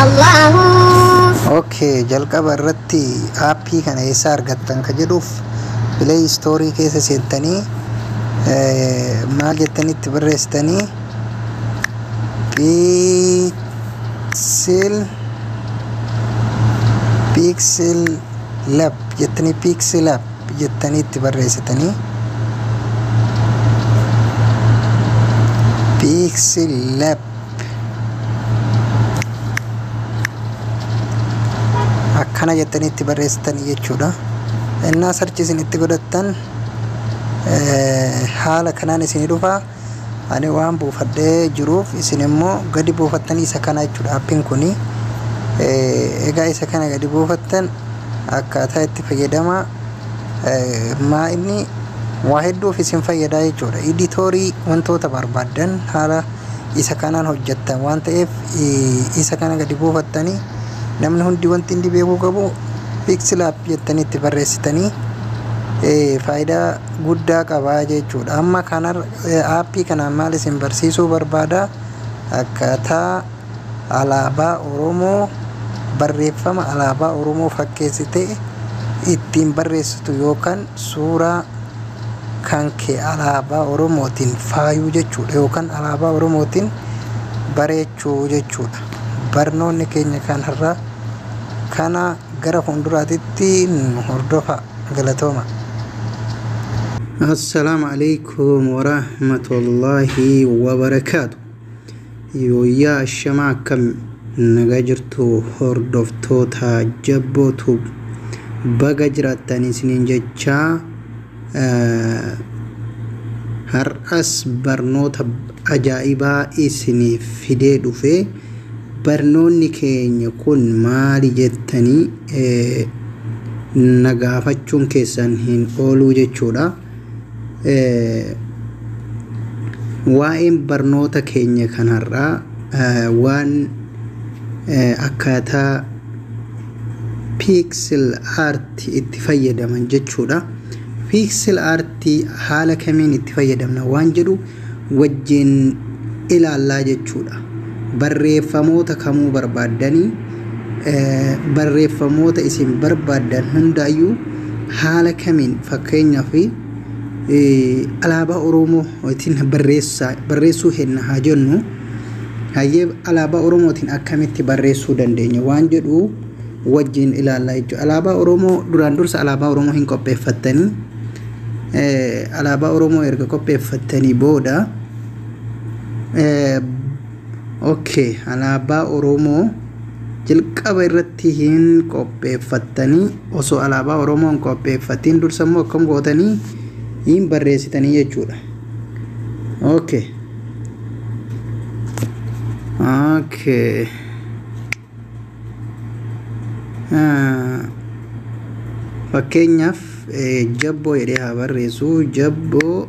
الله. Okay, jalqaba irratti aappii kana eessaa argattan ka jedhuuf Play Store keessa seentanii maal jettanii itti barreessitanii Pixel Lab jettanii, Pixel Lab jettanii itti barreessitanii, Pixel Lab akkana jettanii itti barreessitanii jechuudha. Innaa search isin itti godhattan haala kanaan isinii dhufa. Ani waan buufadhee jiruuf isin immoo gadi buufattanii isa kana jechuudha aappiin kuni. Egaa isa kana gadi buufattan akkaataa itti fayyadama maa inni waa hedduuf isin fayyadaa jechuudha. Editorii wantoota barbaaddan haala isa kanaan hojjettan waan ta'eef isa kana gadi buufattanii namni hundi wanti inni beekuu qabu Pixel App jettanii itti barreessitanii faayidaa guddaa qabaa jechuudha. Amma kana aappii kanaan maal isin barsiisuu barbaada? Akkaataa alaabaa Oromoo, barreeffama alaabaa Oromoo fakkeessitee ittiin barreessitu yookaan suuraa kan kee alaabaa Oromootiin faayuu jechuudha yookaan alaabaa Oromootiin bareechuu jechuudha. Barnoonni keenya kan har'aa kana, gara fuulduraatitti nu hordofa, galatooma. Assalaamu alaikum warahmatullaahi wabarakaatu. Yooyyaa, ashamaa, akkam nagaa jirtu hordoftoota Jabbootu? Baga jiraattan isiniin jechaa, har'as barnoota ajaa'ibaa isiniif fidee dhufe. Barnoonni keenya kun maali jettanii na gaafachuun keessan hin ooluu jechuudha. Waa'een barnoota keenya kanarraa waan akkaataa pixel art itti fayyadaman jechuudha. Pixel art haala kamiin itti fayyadamna waan jedhu wajjin ilaallaa jechuudha. Barreeffamoota kamuu barbaaddanii, barreeffamoota isin barbaaddan hundaayyuu haala kamiin, fakkeenyaaf alaabaa Oromoo ittiin barreessuu henna haa jennu, hayyee, alaabaa Oromootiin akkamitti barreessuu dandeenya waan jedhu wajjin ilaallaa jechuudha. Alaabaa Oromoo duraan dursa alaabaa Oromoo hin qopheeffattanii, alaabaa Oromoo erga qopheeffattanii booda, okay, alaabaa Oromoo jalqaba irratti hin qopheeffattanii. Osoo alaabaa Oromoo hin qopheeffatiin dursa immoo akkam gootanii hin barreessitanii jechuudha. Okay. Okay. Fakkeenyaaf Jabboo jedhee haa barreessu. Jabboo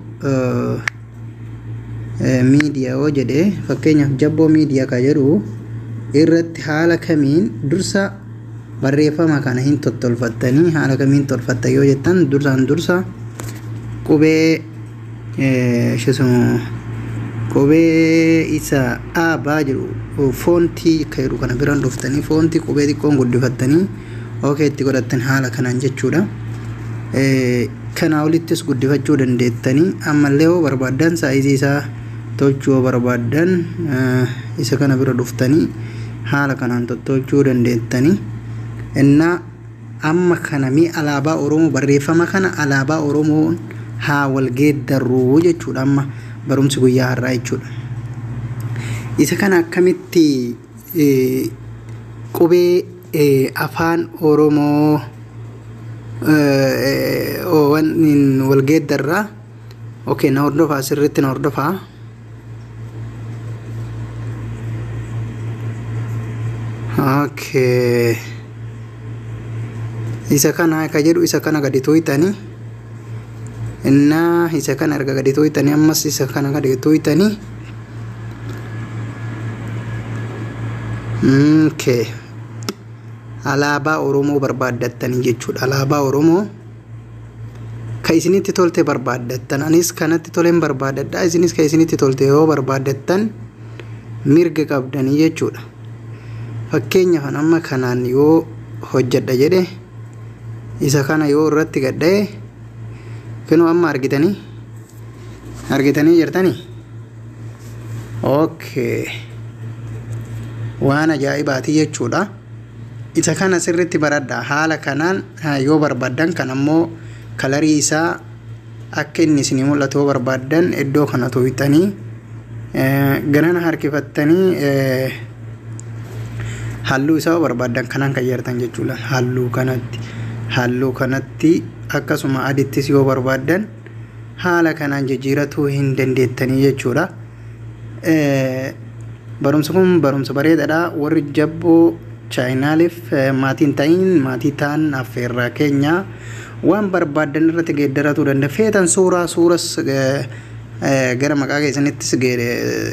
Miidiyaa yoo jedhee, fakkeenyaaf Jabboo Miidiyaa ka jedhu irratti haala kamiin dursa barreeffama kana hin tottolfattanii, haala kamiin tolfattan yoo jettan, dursaan dursa qubee qubee isa A baa jedhu foontii ka jedhu kana biraan dhuftanii foontii qubee xiqqoon guddifattanii okay itti godhattan haala kanaan jechuudha. Kanaa olittis guddifachuu dandeettanii. Ammallee yoo barbaaddan, saayizii isaa tolchuu yoo barbaaddan, isa kana bira dhuftanii haala kanaan tottolchuu dandeettanii. Innaa amma kana mi alaabaa Oromoo, barreeffama kana alaabaa Oromoo haa wal geeddarruu jechuudha amma barumsi guyyaa har'aa jechuudha. Isa kana akkamitti qubee afaan Oromoo wal geeddarraa? Okay, na hordofaa, sirriitti na hordofaa. Okay. Isa kana ka jedhu isa kana gadi tuqxanii, innaa isa kana erga gadi tuqxanii, ammas isa kana gadi tuqxanii, okay. Alaabaa Oromoo barbaaddattanii jechuudha. Alaabaa Oromoo ka isinitti tolte barbaaddattan. Anis kanatti toleen barbaadadha. Isinis ka isinitti tolte yoo barbaaddattan mirga qabdanii jechuudha. Fakkeenyaaf amma kanaan yoo hojjedha jedhe, isa kana yoo irratti gadha'e, kunoo amma argitanii jirtanii. Okay, waan ajaa'ibaati jechuudha. Isa kana sirritti baradha. Haala kanaan yoo barbaaddan, kan ammoo colorii isaa akka inni isinii mul'atu yoo barbaaddan, iddoo kana tuqxanii ganana harkifattanii halluu isaa yoo barbaaddan kanaan qayyartan jechuudha. Halluu kanatti akkasuma adittis yoo barbaaddan haala kanaan jijjiiratuu hin dandeettanii jechuudha. Barumsi kun barumsa bareedaadha. Warri Jabboo channeliif maatiin ta'in maatii ta'an affeerraa keenya. Waan barbaaddan irratti geeddaratuu danda'a. Feetan suuraa suuras gara maqaa keessanittis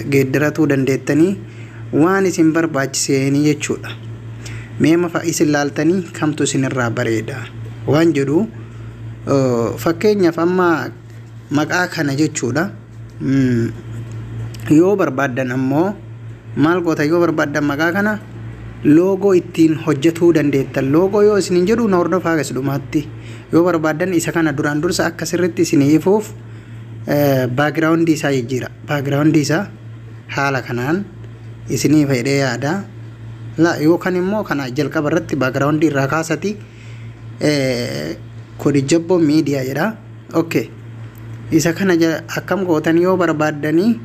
geeddaratuu dandeettanii, waan isin barbaachiseenii jechuudha. Mee mafa isin laaltanii kamtu isinirraa bareeda waan jedhu, fakkeenyaaf amma maqaa kana jechuudha. Yoo barbaaddan ammoo maal goota? Yoo barbaaddan maqaa kana logo ittiin hojjetuu dandeettan. Logo yoo isinin jedhu, na hordofaa gas dhumaatti. Yoo barbaaddan isa kana duraan dursa akka sirritti isinii ifuuf backgroundii isaa jijjiira. Backgroundii isaa haala kanaan isinii fayyadee yaada. La yookaan immoo kana jalqaba irratti backgroundii irraa kaasati kodi Jabboo Miidiyaa jedha. Okay. Isa kana akkam gootan? Yoo barbaaddanii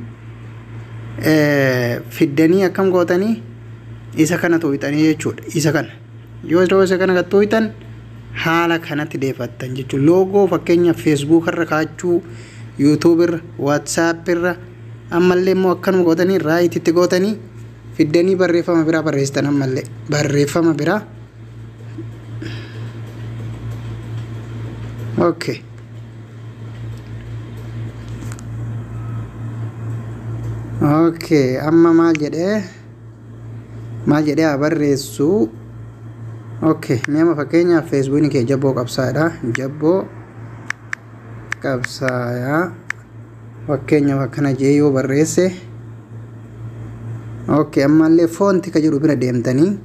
fiddanii akkam gootanii isa kana tuqxanii jechuudha. Isa kana. Yoo isa kana tuqxan haala kanatti deeffattan jechuudha. Logo fakkeenyaaf Facebook irra kaachuu, YouTube irra, WhatsApp irra, ammallee immoo akkanuma gootanii rightitti gootanii fiddanii barreeffama biraa barreessitan, ammallee barreeffama biraa. Okay. Okay, amma maal jedhee haa barreessu? Okay, mee amma fakkeenyaaf Facebookni kee Jabboo Qabsaadha. Jabboo Qabsaayaa fakkeenyaaf akkana jee yoo barreesse. Okay, ammallee font ka jedhu bira deemtanii,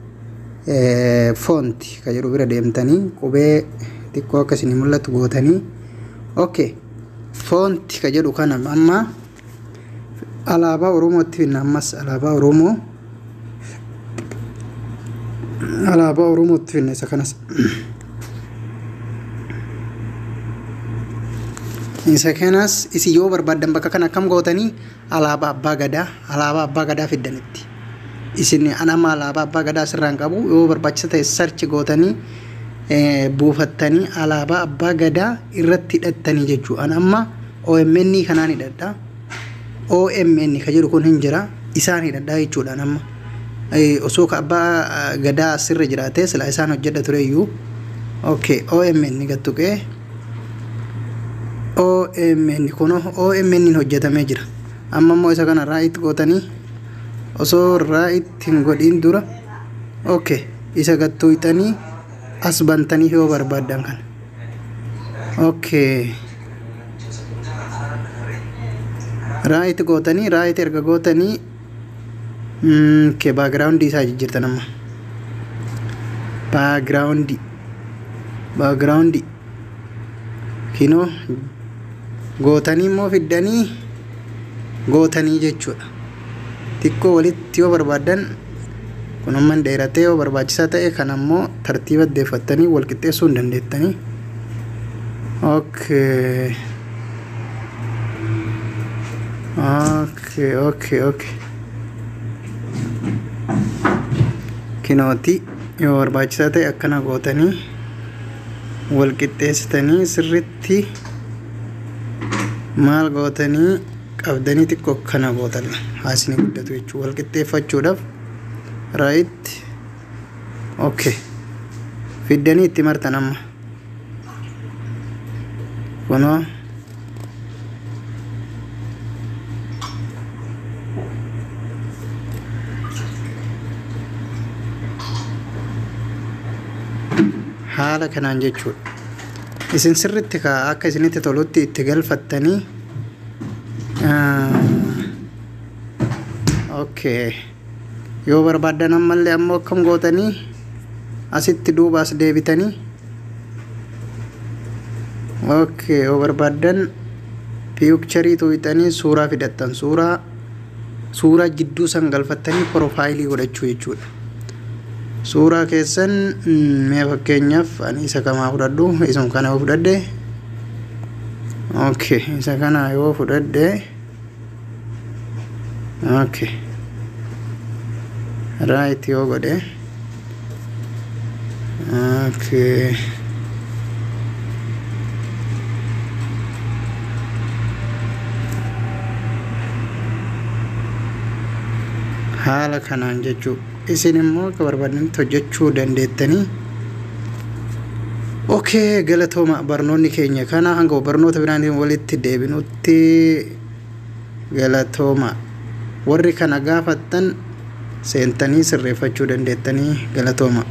font ka jedhu bira deemtanii, qubee xiqqoo akka isinii mul'atu gootanii. Okay, font ka jedhu kana amma alaabaa Oromootti finna. Ammas alaabaa Oromootti finna isa kanas. Isa kanas isin yoo barbaaddan bakka kana akkam gootanii alaabaa abbaa gadaa fiddanitti. Isin anama alaabaa abbaa gadaa asirraan qabu, yoo barbaachisa ta'e search gootanii buufattanii alaabaa abbaa gadaa irratti hidhattanii jechuudha. An amma OMN kanaan hidhadha. OMN ka jedhu kun hin jira, isaan hidhadhaa jechuudha amma. Osoo ka abbaa gadaa asirra jiraate sila isaan hojjedha tureyyuu. Okay, OMN gattuqee OMN kun OMN hojjetamee jira. Amma immoo isa kana right gootanii, osoo right hin godhin dura, okay, isa gattuqxanii as bantanii yoo barbaaddan kana. Okay. Right gootanii, right erga gootanii, okay, backgroundii isaa jijjiirtan amma. Backgroundii kinoo gootanii immoo fiddanii gootanii jechuudha. Xiqqoo walitti yoo barbaaddan kun amma dheeratee, yoo barbaachisaa ta'e kan ammoo tartiiba deeffattanii wal qixxeessuu hin dandeettanii. Okay. Okay. Kinooti yoo barbaachisaa ta'e akkana gootanii wal qixxeessitanii sirritti maal gootanii qabdanii xiqqoo akkana gootan haasni guddatu jechuudha wal qixxeeffachuudhaaf. Right, okay, fiddanii itti martan. Amma kunoo haala kanaan jechuudha. Isin sirritti akka isinitti tolutti itti galfattanii. Okay, Yoo barbaaddan ammallee ammoo akkam gootanii asitti duuba as deebitanii, okay, yoo barbaaddan picture tuqxanii suuraa fidattan, suuraa jidduu san galfattanii profile godhachuu jechuudha. Suuraa keessan mee fakkeenyaaf ani isa kamaa fudhadhu? Isum kana yoo fudhadhe, okay, isa kana yoo fudhadhe, okay, right yoo godhe, okay, haala kanaan jechuu. Isin immoo akka barbaadanitti hojjechuu dandeettanii. Okay, galatooma. Barnoonni keenya kana hanga barnoota biraatiin walitti deebinutti galatooma. Warri kana gaafattan seentanii sirreeffachuu dandeettanii. Galatooma.